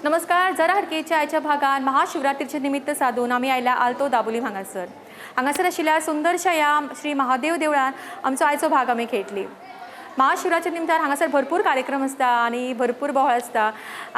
नमस्कार. जरा हटकेच्या आयच्या भागान महाशिवरात्रीचे निमित्त साधून आमी आयल्या आल्तो दाबोलीम हांगासर. हांगासर आशिल्ल्या सुंदरशा ह्या श्री महादेव देवळान आमचो आयचो भाग आमी खेळटली. महाशिवरात्री निमतान हांगासर भरपूर कार्यक्रम आसता आनी भरपूर बोवाळ आसता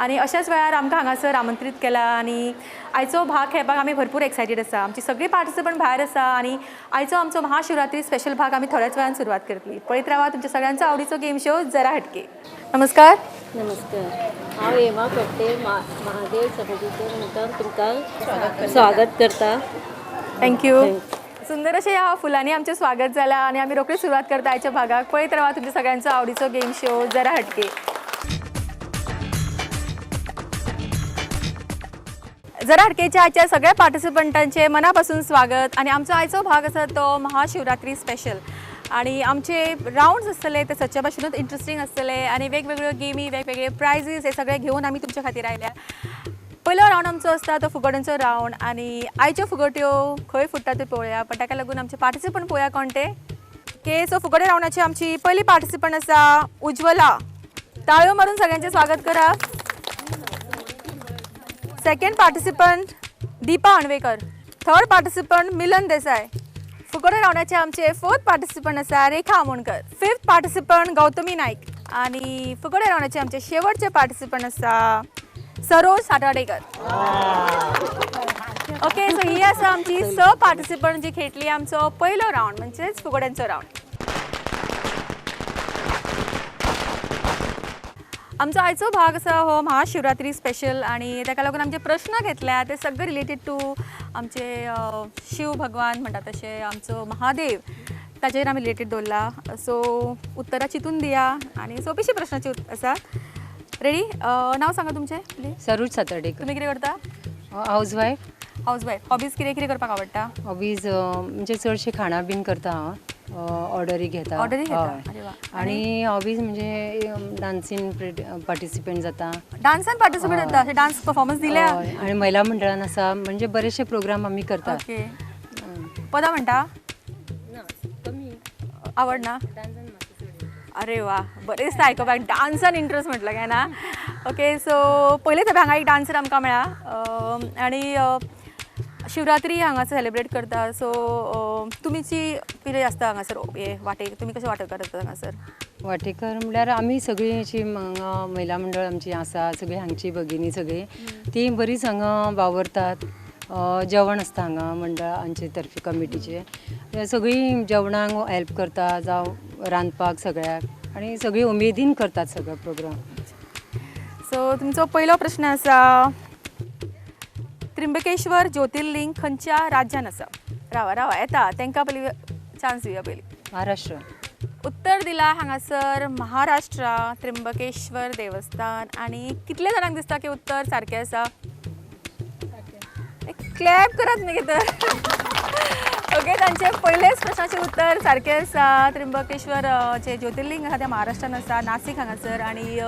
आनी अशाच वेळार आमकां हांगासर आमंत्रीत केला आनी आयचो भाग खेळपाक आमी भरपूर एक्सायटेड आसा. आमची सगळी पार्टिसिपंट भायर आसा आनी आयचो आमचो महाशिवरात्री स्पेशल भाग आमी थोड्याच वेळान सुरवात करतली. पळयत रावा तुमच्या सगळ्यांचो आवडीचो गेम शो जरा हटके. नमस्कार. नमस्कार, हांव हेमा फडते, महादेव समितीचे मुखार तुमकां स्वागत करता. Thank you. सुंदर अशें ह्या फुलांनी आमचें स्वागत जालां आनी आमी रोखडीच सुरवात करता आयच्या भागाक. पळयत रावा तुमच्या सगळ्यांचो आवडीचो गेम शो जरा हटके. जरा हटकेच्या आयच्या सगळ्या पार्टिसिपंटांचे मनापासून स्वागत. आनी आमचो आयचो भाग आसा तो महाशिवरात्री स्पेशल आनी आमचे रावंड्स आसतले ते सदच्या भाशेनूच इंट्रस्टींग आसतले आनी वेगवेगळ्यो गेमी, वेगवेगळे प्रायजीस हे सगळे घेवन आमी तुमच्या खातीर आयल्या. पयलो रावंड आमचो आसता तो फुगड्यांचो रावंड आनी आयच्यो फुगट्यो खंय फुट्टा त्यो पळोवया, पण ताका लागून आमचे पार्टिसिपंट पळोवया कोण ते. ओके, सो फुगडे रावंडाची आमची पयली पार्टिसिपंट आसा उज्वला. ताळयो मारून सगळ्यांचें स्वागत करा. Second participant Deepa Anvekar. Third participant Milan Desai. फुगडे रावंडाचे आमचे फोर्थ पार्टिसिपंट आसा रेखा आमोणकर. फिफ्थ पार्टिसिपंट गौतमी नायक आनी फुगडे रावंडाचे आमचे शेवटचे पार्टिसिपंट आसा सरोज सातार्डेकर. ओके, सो ही आसा आमची स पार्टिसिपंट जी खेळटली आमचो पयलो रावंड म्हणजेच फुगड्यांचो रावंड. आमचो आयचो भाग आसा हो महाशिवरात्री स्पेशल आनी ताका लागून आमचे प्रश्न घेतल्या ते सगळे रिलेटेड टू आमचे शिव भगवान म्हणटा तशें आमचो महादेव ताचेर आमी रिलेटेड दवरला. सो उत्तरां चिंतून दिया आनी सोंपेशी प्रश्नाची आसा. रेडी? नाव सांगा तुमचें प्लीज. सरोज सातार्डेकर. तुमी कितें करता? House wife. House wife. Hobbies कितें कितें करपाक आवडटा? हॉबीज म्हणजे चडशें खाणां बीन करता हांव, ऑर्डरी घेता. ऑर्डरी घेता. अरे वा. आनी हॉबीज म्हणजे डान्सीन पार्टिसिपेंट जाता. डान्सान पार्टिसिपेट जाता? अशें डान्स परफॉर्मन्स दिल्या? आनी महिला मंडळान आसा, म्हणजे बरेचशे प्रोग्राम आमी करता. ओके. पदां म्हणटा? ना, कमी. आवडना? अरे वा, बरें दिसता आयकुपाक. डान्सान इंट्रस्ट म्हटलं काय ना. ओके, सो पयले खेपे हांगा एक डान्सर आमकां मेळ्ळा आनी शिवरात्री हांगासर सेलिब्रेट करता. सो तुमची कितें आसता हांगासर हे वाटेक, तुमी कशें वांटेकार जाता हांगासर? वांटेकर म्हणल्यार आमी सगळीं अशी हांगा महिला मंडळ आमची आसा, सगळीं हांगची भगिनी सगळीं ती बरीच हांगा वावरतात. जेवण आसता हांगा मंडळांचे तर्फे कमिटीचे, सगळीं जेवणाक हेल्प करता जावं रांदपाक सगळ्याक, आनी सगळीं उमेदीन करतात सगळो प्रोग्राम. सो तुमचो पयलो प्रश्न आसा, त्र्यंबकेश्वर ज्योतिर्लिंग खंयच्या राज्यान आसा? रावा रावा येता, तांकां पयलीं चान्स दिवया पयलीं. महाराष्ट्र. उत्तर दिला हांगासर महाराष्ट्र, त्र्यंबकेश्वर देवस्थान. आनी कितले जाणांक दिसता की उत्तर सारकें आसा? क्लॅप करात न्ही तर. ओके, तांचे पयलेच प्रश्नाचें उत्तर सारकें आसा. त्र्यंबकेश्वर जें ज्योतिर्लिंग आसा तें महाराष्ट्रान आसा, नासीक हांगासर. आनी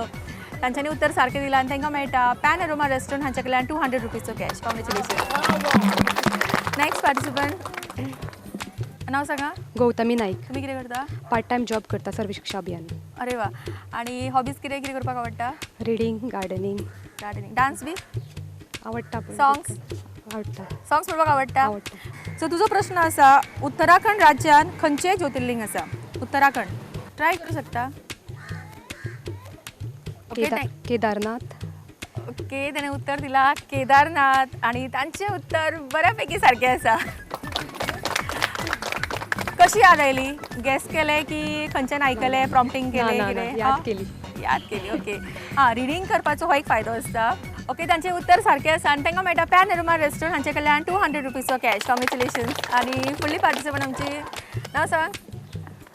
तांच्यांनी उत्तर सारकें दिलां आनी तांकां मेळटा पॅन अरोमा रेस्टॉरंट हांच्या कडल्यान 200 रुपीजचो कॅश. कॉंग्रेच्युलेशन. नेक्स्ट पार्टिसिपंट, नाव सांगा. गौतमी नाईक. तुमी कितें करता? पार्ट टायम जॉब करता, सर्व शिक्षा अभियान. अरे वा. आनी हॉबीज कितें कितें करपाक आवडटा? Reading, gardening. Gardening. Dance बी आवडटा. सॉंग्स आवडटा. सॉंग्स म्हणपाक आवडटा. आवडटा. सो तुजो प्रश्न आसा, उत्तराखंड राज्यान खंयचें ज्योतिर्लिंग आसा? उत्तराखंड ट्राय करूं शकता. केदारनाथ. ओके, ताणें उत्तर दिला केदारनाथ आनी तांचें उत्तर बऱ्यापैकी सारकें आसा. कशी याद आयली? गॅस केलें की खंयच्यान आयकलें, प्रॉम्प्टींग केलें कितें? याद केली. याद केली. ओके. हां, रिडींग करपाचो हो एक फायदो आसता. ओके, तांचें उत्तर सारकें आसा आनी तांकां मेळटा पॅन अरोमा रेस्टॉरंट हांचे कडल्यान 200 रुपीजचो कॅश. कॉंग्रेच्युलेशन्स. आनी फुडली पार्टिसिपंट आमची, नांव सांग.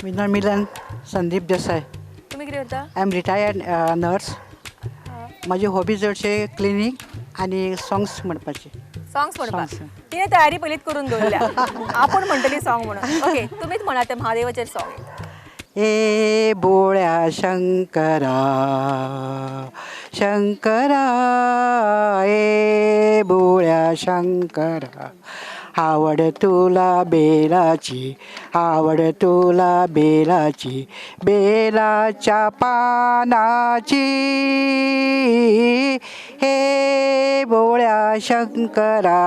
म्हजें नांव मिलन संदीप देसाय. तुमी कितें करता? I am retired nurse. म्हजी हॉबी चडशे क्लिनीक आनी सॉंग्स म्हणपाची. सॉंग्स म्हणपाक तिणें तयारी पयलींच करून दवरल्या, आपूण म्हणटली सॉंग म्हणून. ओके, तुमीच म्हणा तें महादेवाचेर सॉंग. ए बोळ्या शंकरा शंकरा, ए बोळ्या शंकरा, आवड तुला बेलाची, आवड तुला बेलाची, बेलाच्या पानाची, हे भोळ्या शंकरा.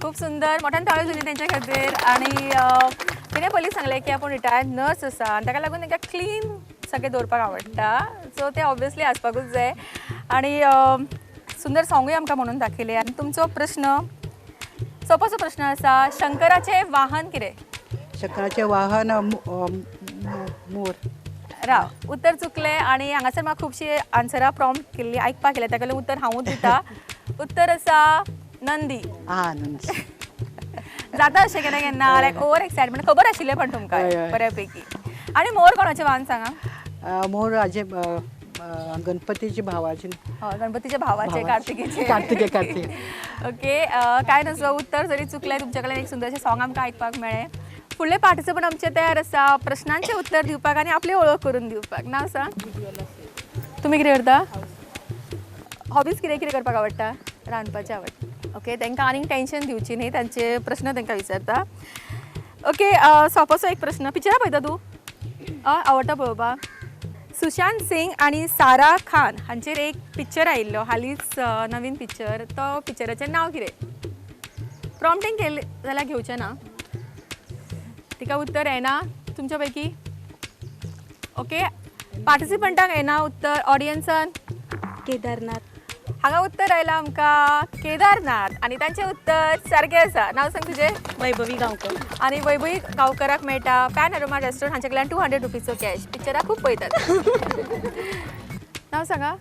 खूप सुंदर, मोठ्यान ताळयो जाली तेंच्या खातीर. आनी तिणें पयलीं सांगलें की आपूण रिटायर्ड नर्स आसा आनी ताका लागून तांकां क्लीन सगळें दवरपाक आवडटा, सो तें ऑब्वियसली आसपाकूच जाय. आनी सुंदर सोंगूय आमकां म्हणून दाखयलें. आनी तुमचो प्रश्न सोपोसो प्रश्न आसा, शंकराचें वाहन कितें? शंकराचें वाहन मोर. राव, उत्तर चुकलें. आनी हांगासर म्हाका खुबशीं आन्सरां प्रॉम्प्ट केल्लीं आयकपाक केलें, ताका लागून उत्तर हांवूच दिता. उत्तर आसा नंदी. आं, नंदी. जाता अशें केन्ना केन्ना लायक ओवर एक्सायटमेंट. खबर आशिल्लें पण तुमकां हय, हय. बऱ्यापैकी. आनी मोर कोणाचें वाहन सांगा? मोर हाजे गणपतीचे भावाचे. हय, गणपतीच्या भावाचे, भावाचे. कार्तिकेचे. कार्तिके, कार्तिके. ओके, काय नसो, उत्तर जरी चुकलें तुमच्या कडल्यान एक सुंदरशें सॉंग आमकां आयकपाक मेळ्ळें. फुडले पार्टिसिपंट आमचे तयार आसा प्रश्नांचें उत्तर दिवपाक आनी आपली वळख करून दिवपाक. नांव सांग. तुमी कितें करता? हॉबीज कितें कितें करपाक आवडटा? रांदपाचें आवडटा. ओके, तांकां आनीक टेंशन दिवची न्ही, तांचे प्रश्न तांकां विचारता. ओके, सोपोसो एक प्रश्न. पिक्चरां पळयता तूं? आवडटा पळोवपाक? सुशांत सिंग आनी सारा खान हांचेर एक पिक्चर आयिल्लो हालींच, नवीन पिक्चर, तो पिक्चराचें नांव कितें? प्रॉम्प्टींग केलें जाल्यार घेवचें ना. तिका उत्तर येना तुमच्या पैकी? ओके, पार्टिसिपंटांक येना उत्तर, ऑडियन्सान? केदारनाथ. हांगा उत्तर आयलां आमकां केदारनाथ आनी तांचें उत्तर सारकें आसा. नांव सांग तुजें? वैभवी गांवकर. आनी वैभवी गांवकराक मेळटा पॅन अरोमा रेस्टॉरंट हांचे कडल्यान 200 रुपीजचो कॅश. पिक्चरां खूब पळयतात. नांव सांगा.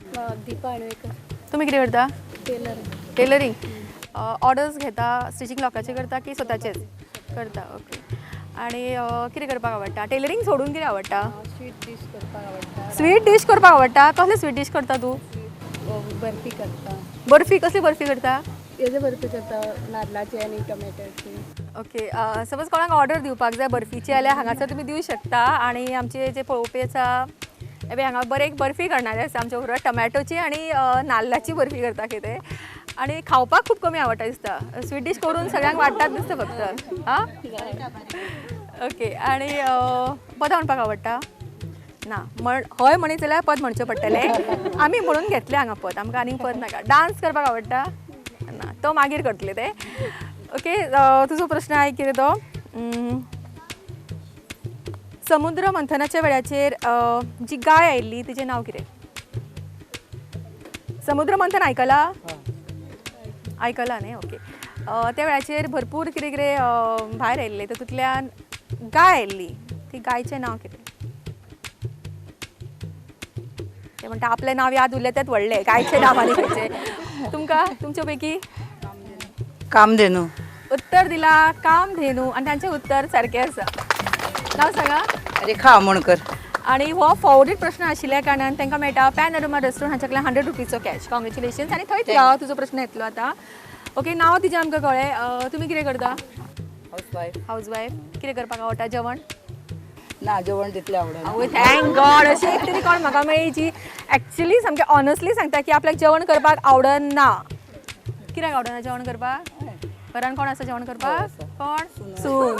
दीपा आणवेकर. तुमी कितें करता? टेलर. टेलरींग. ऑर्डर्स घेता, स्टिचींग लोकांचे करता की स्वताचेच करता? ओके. आनी कितें करपाक आवडटा? टेलरींग सोडून कितें आवडटा? स्वीट डीश करपाक आवडटा. स्वीट डीश करपाक आवडटा? कसले स्वीट डीश करता तूं? बर्फी करता. बर्फी? कसली बर्फी करता? हेजे बर्फी करता, नाल्लाची आनी टोमॅटोची. ओके, सपोज कोणाक ऑर्डर दिवपाक जाय बर्फीची जाल्यार हांगासर तुमी दिवं शकता. आनी आमचे जे पळोवपी आसा, हे पळय हांगा बरें एक बर्फी करणारे आसा आमच्या बरोबर, टोमॅटोची आनी नाल्लाची बर्फी करता कितें. आनी खावपाक खूब कमी आवडटा दिसता. स्वीट डीश करून सगळ्यांक वाडटात दिसता फक्त. आं, ओके. आनी पदां म्हणपाक आवडटा ना? म्हण हय म्हणीत जाल्यार पद म्हणचें पडटलें. आमी म्हणून घेतलें हांगा पद, आमकां आनीक पद नाका. डांस करपाक आवडटा ना? तो मागीर करतले ते. ओके, तुजो प्रश्न आहे कितें तो? समुद्र मंथनाच्या वेळाचेर जी गाय आयिल्ली तिचें नांव कितें? समुद्र मंथन आयकलां? आयकलां न्ही? ओके. त्या वेळाचेर भरपूर कितें कितें भायर आयिल्लें, तातूंतल्यान गाय आयिल्ली, ती गायचें नांव कितें? ते म्हणटा आपलें नांव याद उरलें तेंच व्हडलें, गायचें नांव आनी खंयचें? तुमकां तुमचे पैकी? कामधेनू. उत्तर दिला कामधेनू आनी तांचें उत्तर सारकें आसा. नांव सांगा. रेखा आमोणकर. आनी हो फॉवर्डेड प्रश्न आशिल्ल्या कारणान तांकां मेळटा पॅन अरोमा रेस्टॉरंट हांच्या कडल्यान 100 रुपीजचो कॅश. कॉंग्रेच्युलेशन्स. आनी थंयच राव, तुजो प्रश्न येतलो आतां. ओके, नांव तिजें आमकां कळ्ळें. तुमी कितें करता? हावसवायफ. हावसवायफ. कितें करपाक आवडटा? जेवण? ना, जेवण तितलें आवडना. आवय, thank God, अशी एक तरी कोण म्हाका मेळ्ळी जी एक्चुली सामकें ऑनस्टली सांगता की आपल्याक जेवण करपाक आवडना. कित्याक आवडना जेवण करपाक? घरान कोण आसा जेवण करपाक? कोण? सून.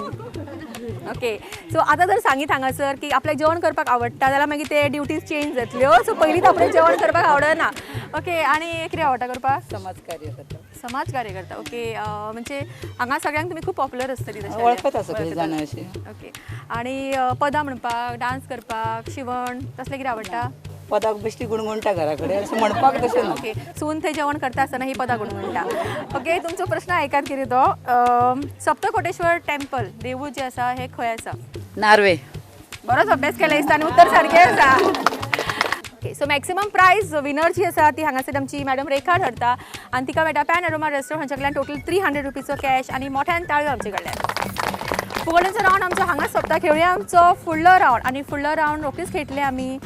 ओके, सो आतां जर सांगीत हांगासर की आपल्याक जेवण करपाक आवडटा जाल्यार मागीर ते ड्युटीज चेंज जातल्यो. सो पयलींच आपल्याक जेवण करपाक आवडना. ओके, आनी कितें आवडटा करपाक? समाज कार्य करता. समाज कार्य करता. ओके, म्हणजे हांगा सगळ्यांक तुमी खूब पॉप्युलर आसतली तशें. वळखता सगळीं जाणां अशीं. ओके, आनी पदां म्हणपाक, डांस करपाक, शिवण, तसलें कितें आवडटा? पदाक बेश्टी गुणगुणटा घरा कडेन, अशें म्हणपाक तशें ना. ओके, सून थंय जेवण करता आसतना ही पदां गुणगुणटा. ओके, तुमचो प्रश्न आयकात कितें तो. सप्तकोटेश्वर टेम्पल देवूळ जें आसा हें खंय आसा? नार्वे. बरोच अभ्यास केला दिसता आनी उत्तर सारकें आसा. Okay, so maximum prize winner जी आसा ती हांगासर आमची मॅडम रेखा ठरता आनी तिका मेळटा पॅन अरोमा रेस्टॉरंट हांच्या कडल्यान टोटल 300 रुपीजचो कॅश आनी मोठ्यान ताळयो आमचे कडल्यान. फुगड्यांचो रावंड आमचो हांगा सोंपता. खेळुया आमचो फुडलो रावंड आनी फुडलो रावंड रोखडीच खेळटले आमी.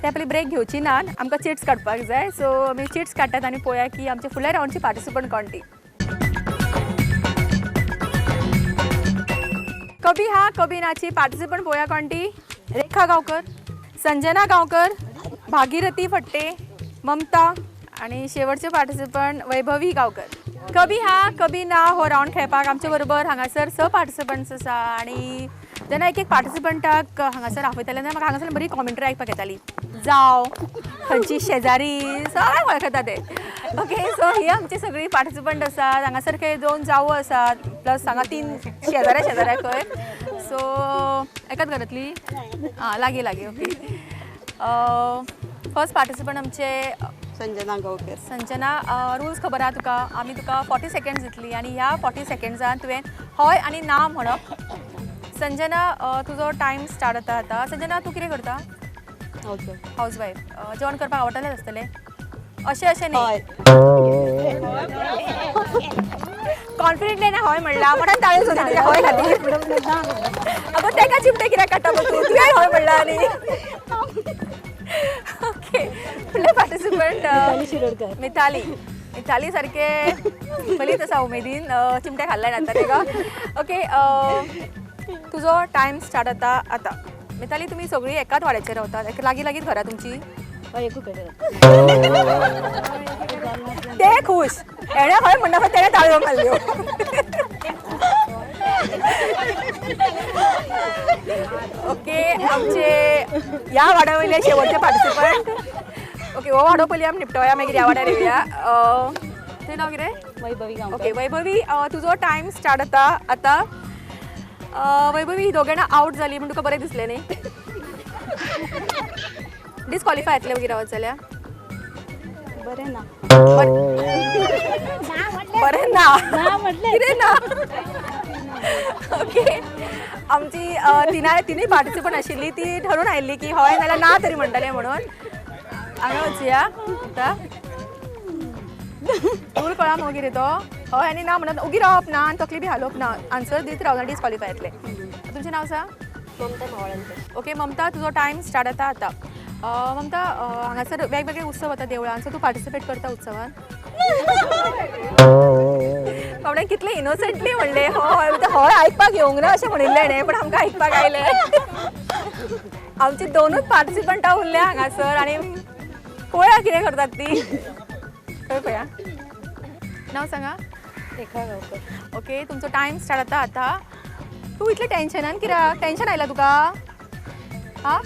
ते पयलीं ब्रेक घेवची ना, आमकां चिट्स काडपाक जाय. सो आमी चिट्स काडटात आनी पळोवया की आमच्या फुडल्या रावंडची पार्टिसिपंट कोण ती. कभी हा कभी नाची पार्टिसिपंट पळोवया कोण ती. रेखा गांवकर, संजना गांवकर, भागीरथी फट्टे, ममता आणि शेवटचे पार्टिसिपंट वैभवी गावकर. कभी हा कभी ना हो रावंड खेळपाक आमचे बरोबर हांगासर 6 पार्टिसिपंट्स आसा आनी जेन्ना एक एक पार्टिसिपंटाक हांगासर आपयताले तेन्ना म्हाका हांगासर बरी कॉमेंट्री आयकपाक येताली, जावं खंयची शेजारी सगळ्यांक वळखता ते. ओके, सो ही आमची सगळी पार्टिसिपंट आसात. हांगासर खंय 2 जावो आसात, प्लस हांगा 3 शेजाऱ्या शेजाऱ्या खंय. सो एकाच घरांतली आं, लागीं लागीं. ओके, फर्स्ट पार्टिसिपंट आमचे संजना गांवकर. संजना, रुल्स खबर आहा तुका. आमी तुका 40 सेकेंड्स दितली आनी ह्या 40 सेकेंड्सान तुवें हय आनी ना म्हणप. संजना, तुजो टायम स्टार्ट जाता आतां. संजना, तूं कितें करता? House wife. जेवण करपाक आवडटलेंच आसतलें? अशें अशें न्ही, कॉन्फिडंटली ना हय म्हणलां म्हणून ताळयो सोदली तुज्या हय खातीर. अगो तेका चिमटे कित्याक काडटा गो तूं? तुवें हय म्हणलां आनी. ओके, फुडले पार्टिसिपंट मिताली. मिताली सारकें बरीच आसा उमेदीन, चिमटे खाल्ले आतां तेका. ओके, तुजो टायम स्टार्ट जाता आतां. मिताली, तुमी सगळीं एकाच वाड्याचेर रावतात, लागीं लागींच घरां तुमची? ते खूश हेणें हय म्हणटा तेणें ताळयो मारल्यो. ओके, आमचे ह्या वाड्या वयले शेवटचे पार्टिसिपंट. ओके, हो वाडो पयलीं आमी निपटोया, मागीर ह्या वाड्यार येवया. तुजें नांव कितें? वैभवी गांवकर. ओके वैभवी, तुजो टायम स्टार्ट जाता आतां. वैभवी, दोग जाणां आवट जाली म्हूण तुका बरें दिसलें न्ही? डिस्क्वॉलिफाय जातलें मागीर रावत जाल्यार? बरें ना. बरें ना कितें ना? ओके, आमची तिनूय पार्टिसिपंट आशिल्ली ती ठरून आयिल्ली की हय नाल्यार ना तरी म्हणटलें म्हणून. हांगा वचया आतां. रूल कळ्ळा मगो कितें तो? हय आनी ना म्हणत उगी रावप ना आनी तकली बी हालोवप ना, आन्सर दीत रावना, डिस्क्वॉलिफाय जातलें. तुमचें नांव सांग? ममता म्हावळंकर. ओके ममता, तुजो टायम स्टार्ट जाता आतां. ममता, हांगासर वेगवेगळे उत्सव जाता देवळान, सो तूं पार्टिसिपेट करता उत्सवान? बाबड्यान कितले इनोसंटली म्हणलें हय, हय आयकपाक येवंक ना अशें म्हणिल्लें न्ही, पूण आमकां आयकपाक आयलें. आमची 2 पार्टिसिपंटां उरल्या हांगासर आनी पळया कितें करतात ती. खंय पळया. नांव सांगा? रेखा गांवकर. ओके, तुमचो टायम स्टार्ट जाता आतां. तूं इतलें टेन्शनान कित्याक? टेन्शन आयलां तुका? आं,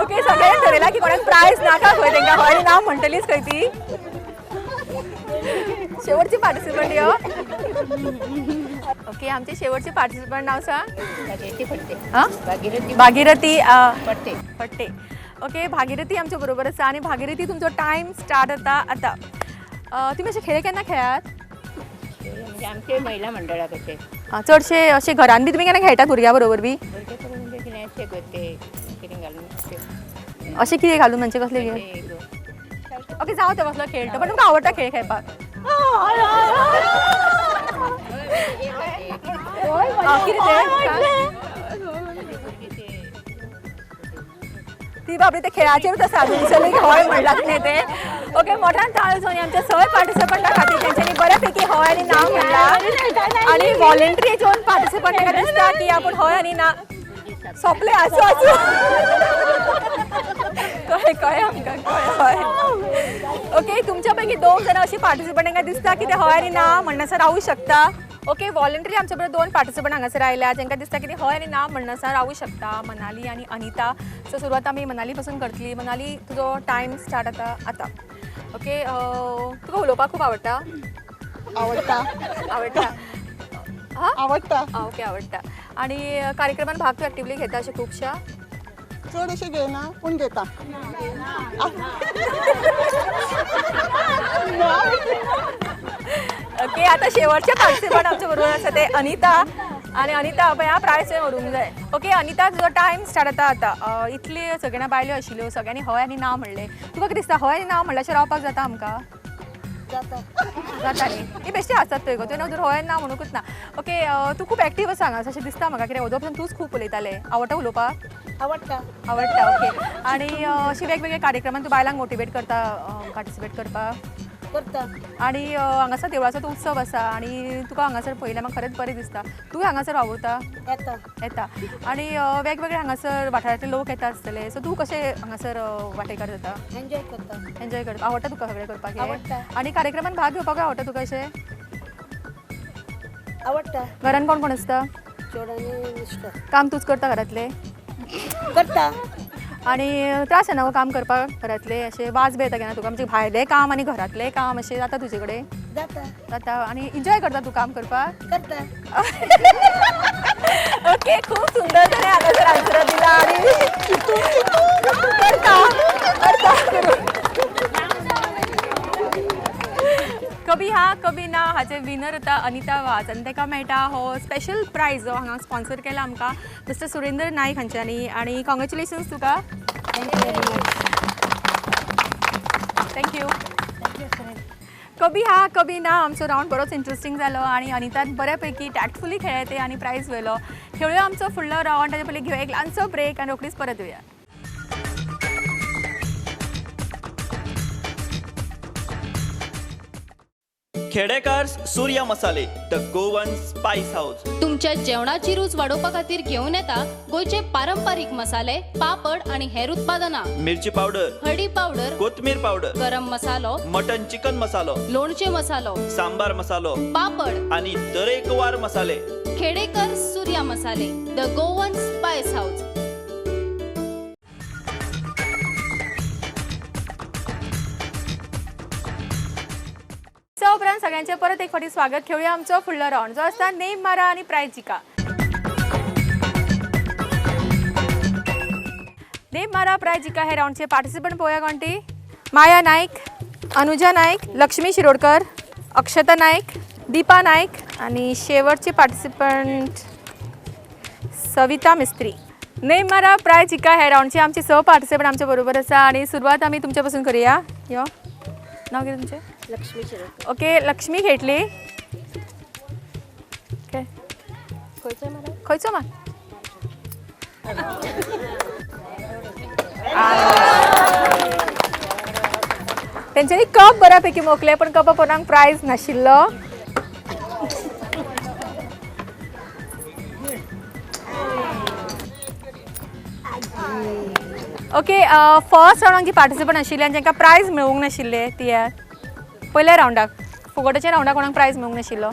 ओके, सगळ्यांनी ठरयलां की कोणाक प्रायज नाका खंय, तेंकां हय ना म्हणटलीच खंय ती. शेवटची पार्टिसिपंट यो. ओके, आमचे शेवटचे पार्टिसिपंट नांव सांग? भागीरथी फडते. आं, भागीरथी भागीरथी फडते. फडते. ओके, भागीरथी आमच्या बरोबर आसा आनी भागीरथी, तुमचो टायम स्टार्ट जाता आतां. तुमी अशे खेळ केन्ना खेळात? म्हणजे आमचे महिला मंडळा कशे चडशे अशे घरान बी तुमी केन्ना खेळटात भुरग्यां बरोबर बी? भुरगे म्हणजे कितें अशें ते कितें घालून अशें कितें घालून म्हणजे कसले खेळ? ओके, जावं ते कसलो खेळ तो, पण तुमकां आवडटा खेळ खेळपाक? कितें तें? ती बाबडी ते खेळाचेरूच आसा, विसरली की हय म्हणलां तिणें तें. ओके, मोठ्यान ताळयो जावन आमच्या सगळ्या पार्टिसिपंटा खातीर तेंच्यांनी बऱ्यापैकी हय आनी ना म्हणलां आनी वॉलंटरी जेवन पार्टिसिपंट तांकां दिसता की आपूण हय आनी ना सोंपलें. आसूं आसूं, कळ्ळें कळ्ळें आमकां, कळ्ळें हय. ओके, तुमच्या पैकी 2 जाणां अशी पार्टिसिपंट तांकां दिसता की ते हय आनी ना म्हणनासर रावूं शकता. ओके, वॉलंटरी आमच्या बरोबर 2 पार्टिसिपंट हांगासर आयल्या जांकां दिसता की हय आनी ना म्हणनासर रावूं शकता, मनाली आनी अनिता. सो सुरवात आमी मनाली पासून करतली. मनाली, तुजो टायम स्टार्ट जाता आतां. ओके, तुका उलोवपाक खूब आवडटा? आवडटा. आवडटा? हां, आवडटा. ओके, आवडटा. आनी कार्यक्रमान भाग तूं एक्टिवली घेता अशें खुबश्या? चड अशें घेयना पूण घेता. ओके, आतां शेवटचे पार्टिसिपंट आमच्या बरोबर आसा ते अनिता. आनी अनिता, पळय आं, प्रायज तुवें व्हरूंक जाय. ओके अनिता, तुजो टायम स्टार्ट जाता आतां. इतली सगळ्यांना बायल्यो आशिल्ल्यो, सगळ्यांनी हय आनी ना म्हणलें, तुका कितें दिसता हय आनी ना म्हणल्यार अशें रावपाक जाता आमकां? जाता. जाता न्ही? ती बेश्टी आसतात थंय गो, तुवें अजून हय ना म्हणूंकच ना. ओके, तूं खूब एक्टीव आसा हांगा अशें दिसता म्हाका, कित्याक अदों पसून तूंच खूब उलयतालें. आवडटा उलोवपाक? आवडटा. आवडटा. ओके, आनी अशे वेगवेगळे कार्यक्रमान तूं बायलांक मोटिवेट करता पार्टिसिपेट करपाक? करता. आनी हांगासर देवळाचो तो उत्सव आसा आनी तुका हांगासर पळयल्यार म्हाका खरेंच बरें दिसता. तूं हांगासर वावुरता? येता. येता. आनी वेगवेगळे हांगासर वाठारांतले लोक येता आसतले, सो तूं कशें हांगासर वांटेकार जाता? एन्जॉय करता. एन्जॉय करता. आवडटा तुका सगळें करपाक? आवडटा. आनी कार्यक्रमान भाग घेवपाकूय आवडटा तुका? अशें आवडटा. घरान कोण कोण आसता? चेडो आनी मिस्टर. काम तूंच करता घरांतलें? करता. आनी त्रास जायना गो काम करपाक घरांतलें? अशें वाज बी येता केन्ना तुका? म्हणजे भायलें काम आनी घरांतलें काम अशें जाता तुजे कडेन? जाता. जाता. आनी एन्जॉय करता तूं काम करपाक? करता. ओके, खूब सुंदर तरेन हांगासर आन्सर दिला. आनी करता करता करून. कभी हा कभी ना हाचे विनर जाता अनिता वाज आनी ताका मेळटा हो स्पेशल प्रायज जो हांगा स्पॉन्सर केला आमकां मिस्टर सुरेंद्र नायक हांच्यांनी. आनी कॉंग्रेच्युलेशन्स तुका. Thank you. कभी हा कभी ना आमचो रावंड बरोच इंट्रस्टींग जालो आनी अनितान बऱ्यापैकी टॅक्टफुली खेळ्ळें तें आनी प्रायज व्हेलो. खेळुया आमचो फुडलो रावंड, ताचे पयलीं घेवया एक ल्हानसो ब्रेक आनी रोखडीच परत येवया. Khedekar Surya Masale, the Goan spice house. तुमच्या जेवणाची रूच वाडोवपा खातीर घेवन येता गोंयचे पारंपारीक मसाले, पापड आनी हेर उत्पादनां. मिरची पावडर, हळदी पावडर, कोथमीर पावडर, गरम मसालो, मटन चिकन मसालो, लोणचे मसालो, सांबार मसालो, पापड आनी तरेकवार मसाले. Khedekar Surya Masale, the Goan spice house. उपरांत सगळ्यांचे परत एक फावटी स्वागत. खेळुया आमचो फुडलो रावंड जो आसता नेम मारा आनी प्रायज जिका. नेम मारा प्रायज जिका हे रावंडचे पार्टिसिपंट पळोवया कोण ती. माया नायक, अनुजा नायक, लक्ष्मी शिरोडकर, अक्षता नायक, दीपा नायक आनी शेवटचे पार्टिसिपंट सविता मिस्त्री. नेम मारा प्रायज जिका हे रावंडचे आमचे 6 पार्टिसिपंट आमच्या बरोबर आसा आनी सुरवात आमी तुमच्या पासून करूया. यो, नांव कितें तुमचें? लक्ष्मी शिरोडकर. ओके, लक्ष्मी खेटली. ओके, खंयचो मारा? खंयचो मार? तेंच्यांनी कप बऱ्यापैकी मोखले पण कपा कोणाक प्रायज नाशिल्लो. ओके, फर्स्ट रावंडाक जी पार्टिसिपंट आशिल्ली आनी जांकां प्रायज मेळूंक नाशिल्ले ती पयल्या रावंडाक, फुगोट्याच्या रावंडाक कोणाक प्रायज मेळूंक नाशिल्लो.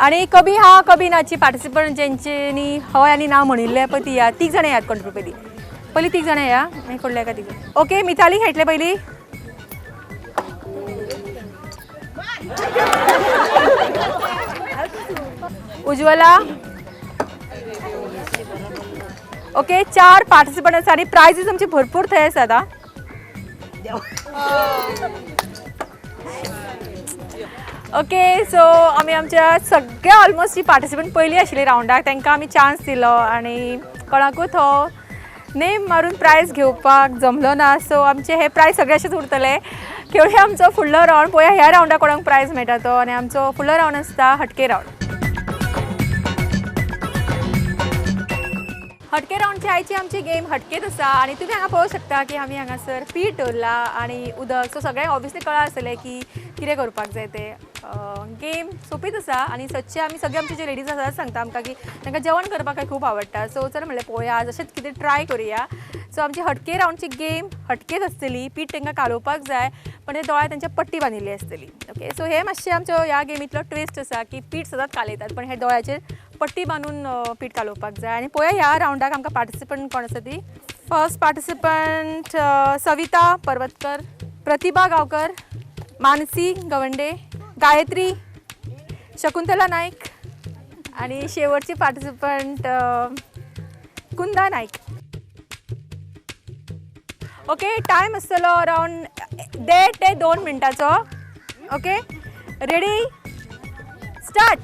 आनी कभी हा कभी नाची पार्टिसिपंट जेंच्यांनी हय आनी ना म्हणिल्लें पळय ती या 3 जाणां येयात कोण पयलीं. पयलीं 3 जाणां येया, मागीर फुडल्या एका 3. ओके, मिताली खेळटलें पयलीं. उज्वला. ओके, 4 पार्टिसिपंट आसा आनी प्रायजीस आमचे भरपूर थंय आसात. ओके, सो आमी आमच्या सगळ्या ऑलमोस्ट जी पार्टिसिपंट पयलीं आशिल्ली रावंडाक तांकां आमी चान्स दिलो आनी कोणाकूच हो नेम मारून प्रायज घेवपाक जमलो ना. सो आमचे हे प्रायज सगळे अशेच उरतले. खेळुया आमचो फुडलो रावंड, पळोवया ह्या रावंडाक कोणाक प्रायज मेळटा तो. आनी आमचो फुडलो रावंड आसता हटके रावंड. हटके रावंडची आयची आमची गेम हटकेच आसा आनी तुमी हांगा पळोवंक शकता की आमी हांगासर पीठ दवरला आनी उदक. सो सगळ्यांक ऑब्वियसली कळ्ळां आसतलें की कितें करपाक जाय तें. गेम सोंपीच आसा आनी सदचे आमी सगळे आमचे जे लेडीज आसात सांगता आमकां की तांकां जेवण करपाक काय खूब आवडटा. सो चल म्हणलें पळोवया आज अशेंच कितें ट्राय करुया. सो आमची हटके रावंडची गेम हटकेच आसतली. पीठ तांकां कालोवपाक जाय पण ते दोळ्यार तांच्या पट्टी बांदिल्ली आसतली. ओके, सो हे मातशें आमचो ह्या गेमींतलो ट्विस्ट आसा की पीठ सदांच कालयतात पण हे दोळ्याचेर पट्टी बांदून पीठ कालोवपाक जाय. आनी पळोवया ह्या रावंडाक आमकां पार्टिसिपंट कोण आसा ती. फर्स्ट पार्टिसिपंट सविता पर्वतकर, प्रतिभा गांवकर, मानसी गवंडे, गायत्री, शकुंतला नायक आनी शेवटची पार्टिसिपंट कुंदा नायक. ओके, टायम आसतलो अरावंड 1.5 ते 2 मिनटाचो. Okay, ready start.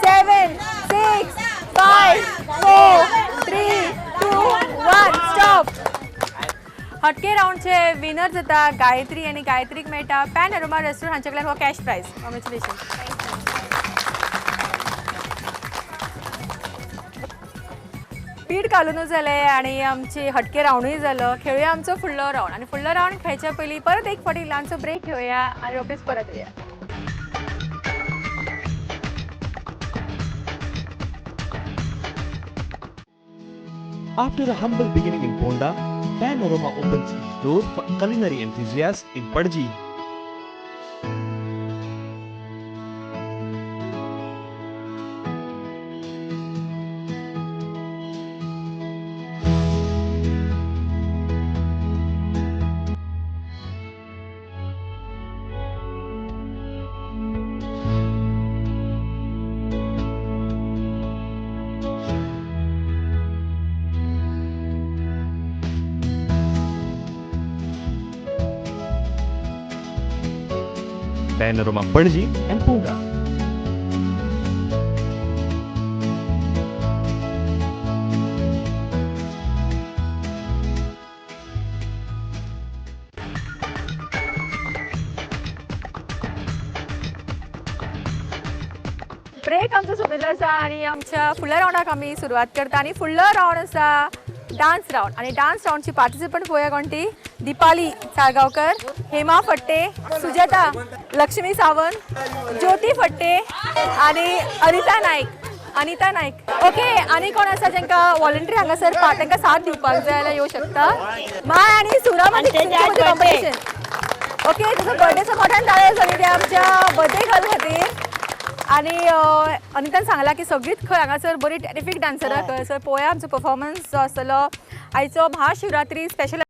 7, 6, 5, 4, 3, 2, 1 stop. हटके राउंडचे विनर जाता गायत्री आनी गायत्रीक मेळटा पॅनोरमा रेस्टॉरंट हांचे कडल्यान हो कॅश प्रायज. कॉंग्रेच्युलेशन. पीठ घालूनच जालें आनी आमची हटके राउंडूय जालो. खेळुया आमचो फुडलो राउंड आनी फुडलो राउंड खेळच्या पयलीं परत एक फावटी ल्हानसो ब्रेक घेवया आनी रोखडीच परत येवया. After a humble beginning in Ponda, Panorama opens its door for culinary enthusiasts in Panaji. Panorama Panaji and Ponda. Break आमचो सोंपिल्लो आसा आनी आमच्या फुडल्या राउंडाक आमी सुरवात करता आनी फुडलो राउंड आसा डान्स राउंड आनी डान्स राउंडची पार्टिसिपंट पळोवया कोण ती. दीपाली साळगांवकर, हेमा फट्टे, सुजाता, लक्ष्मी सावंत, ज्योती फट्टे आनी अनिता नायक. अनिता नायक. ओके, आनी कोण आसा जांकां वॉलंटरी हांगासर तांकां साथ दिवपाक जाय जाल्यार येवं शकता. माय आनी सुरा मदीं कॉम्पिटिशन. ओके, तुजो बर्थडेचो मोठ्यान टाळयो जाली त्या आमच्या बर्थडे गर्ल खातीर. आनी अनितान सांगलां की सगळींच खंय हांगासर बरी टेरिफीक डान्सरां खंय सर. पळोवया आमचो परफॉर्मन्स जो आसतलो आयचो महाशिवरात्री स्पेशल.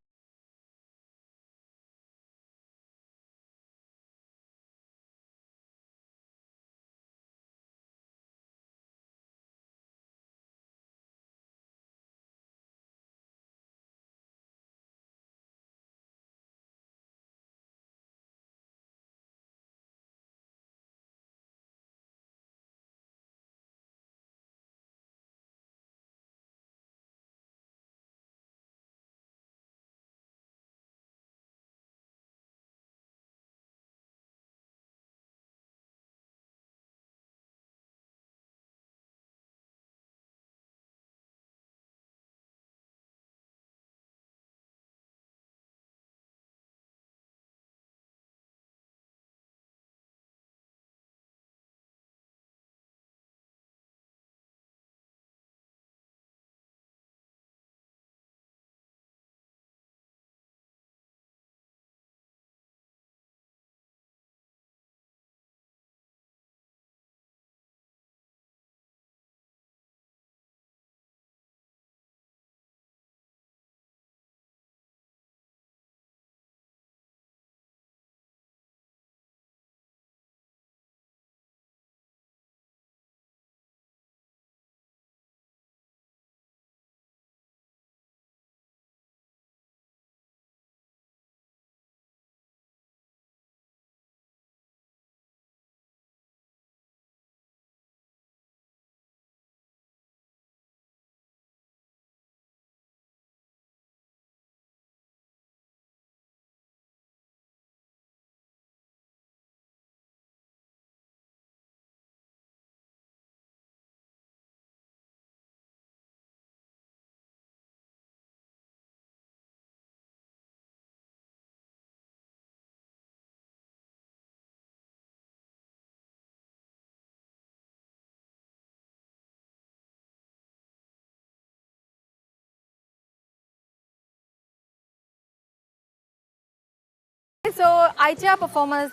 सो आयच्या परफॉर्मन्स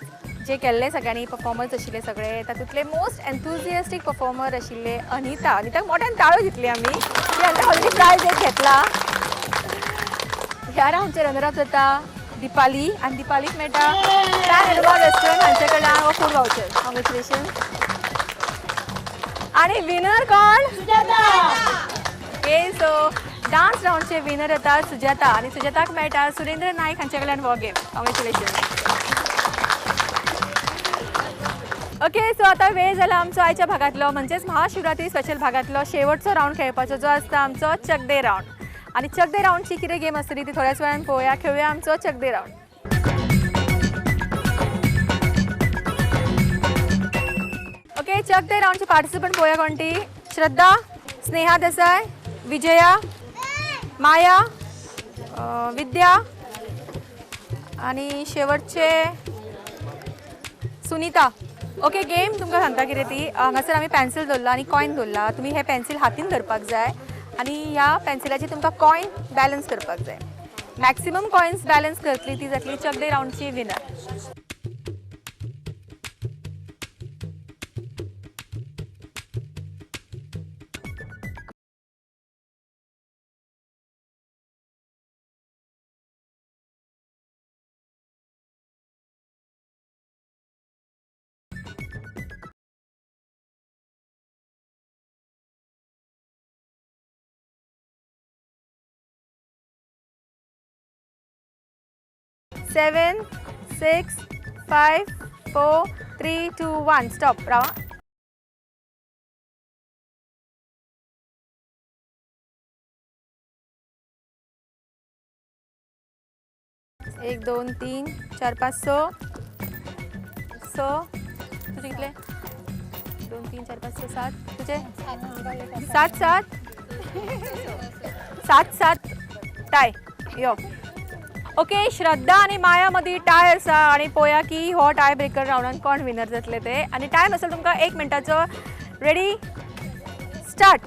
जे केल्ले सगळ्यांनी परफॉर्मन्स आशिल्ले सगळे तातूंतले मोस्ट एन्थुजियास्टीक परफॉर्मर आशिल्ले अनिता. अनिताक मोठ्यान ताळो दितली आमी ती आनी ऑलरेडी प्रायज एक घेतला. ह्या राउंडचे रनर अप जाता दीपाली आनी दीपालीक मेळटा पॅनोरमा रेस्टॉरंट हांचे कडल्यान हो फूड वावचर. कॉंग्रेच्युलेशन. आनी विनर कोण? ओके, सो डान्स राउंडचे विनर जाता सुजाता आनी सुजाताक मेळटा सुरेंद्र नायक हांचे कडल्यान हो गेम. कॉंग्रेच्युलेशन. ओके सो आता वेळ जाला आमचो आयच्या भागांतलो म्हणजेच महाशिवरात्री स्पेशल भागांतलो शेवटचो रावंड खेळपाचो जो आसता आमचो चकदे रावंड. आनी चकदे रावंडची कितें गेम आसतली ती थोड्याच वेळान पळोवया. खेळुया आमचो चकदे रावंड. ओके चकदे रावंडचे पार्टिसिपंट पळोवया कोण ती. श्रद्धा, स्नेहा देसाय, विजया, माया, विद्या आनी शेवटचे सुनीता. ओके गेम तुमकां सांगता कितें ती. हांगासर आमी पेन्सिल दवरला आनी कॉयन दवरला. तुमी हे पेन्सिल हातीन धरपाक जाय आनी ह्या पेन्सिलाची तुमकां कॉयन बॅलन्स करपाक जाय. मॅक्सिमम कॉयन्स बॅलन्स करतली ती जातली चकदे रावंडची winner. 7, 6, 5, 4, 3, 2, 1. Stop. रावा. एक, 2, 3, 4, 5, 6 6. तुझे कितले? 2, 3, 4, 5, 6, 7. तुझे 7 7 7 7 टाय. यो ओके श्रद्धा आनी माया मदीं टाय आसा आनी पळोवया की हो टाय ब्रेकर रावंडान कोण विनर जातले ते. आनी टायम आसलो तुमकां 1 मिनटाचो. Ready start.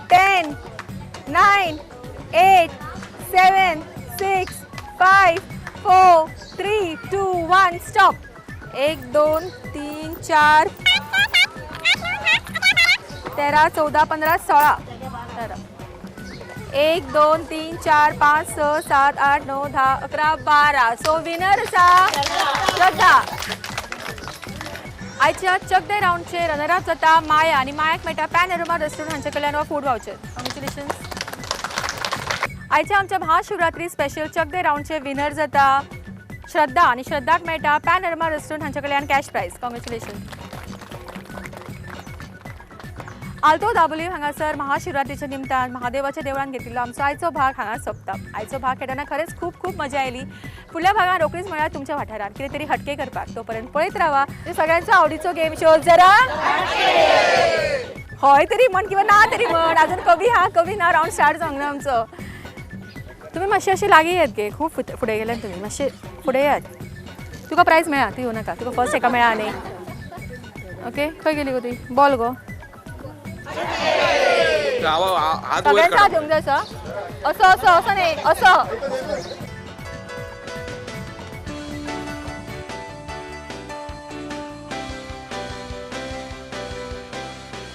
10, 9, 8, 7, 6, 5, 4, 3, 2, 1. Stop. 1, 2, 3, 4, 13, 14, 15, 16. 1, 2, 3, 4, 5, 6, 7, 8, 9, 10, 11, 12. So winner आसा श्रद्धा. आयच्या चकदे रावंडचे रनर अप जाता माया आनी मायाक मेळटा पॅनोरमा रेस्टॉरंट हांचे कडल्यान हो फूड वावचर. कॉंग्रेच्युलेशन्स. आयच्या आमच्या महाशिवरात्री स्पेशल चकदे रावंडचे विनर जाता श्रद्धा आनी श्रद्धाक मेळटा पॅनोरमा रेस्टॉरंट हांचे कडल्यान cash prize. Congratulation. Alto Dabolim हांगासर महाशिवरात्रीच्या निमतान महादेवाच्या देवळान घेतिल्लो आमचो आयचो भाग हांगा सोंपता. आयचो भाग खेळटना खरेंच खूब खूब मजा आयली. फुडल्या भागान रोखडीच म्हळ्यार तुमच्या वाठारान कितें तरी हटके करपाक. तोपर्यंत पळयत रावा सगळ्यांचो आवडीचो गेम शो जरा हय तरी म्हण किंवा ना तरी म्हण. अजून कवी हा कवी ना रावंड स्टार्ट जावंक ना आमचो. तुमी मातशे अशे लागीं येत गे, खूब फुडें गेल्यान तुमी मातशे फुडें येयात. तुका प्रायज मेळ्ळा, तूं येवं नाका, तुका फर्स्ट हेका मेळ्ळा न्ही. ओके खंय गेली गो ती बॉल गो? सगळ्यांचो हात येवंक जाय असो असो असो असो न्ही असो.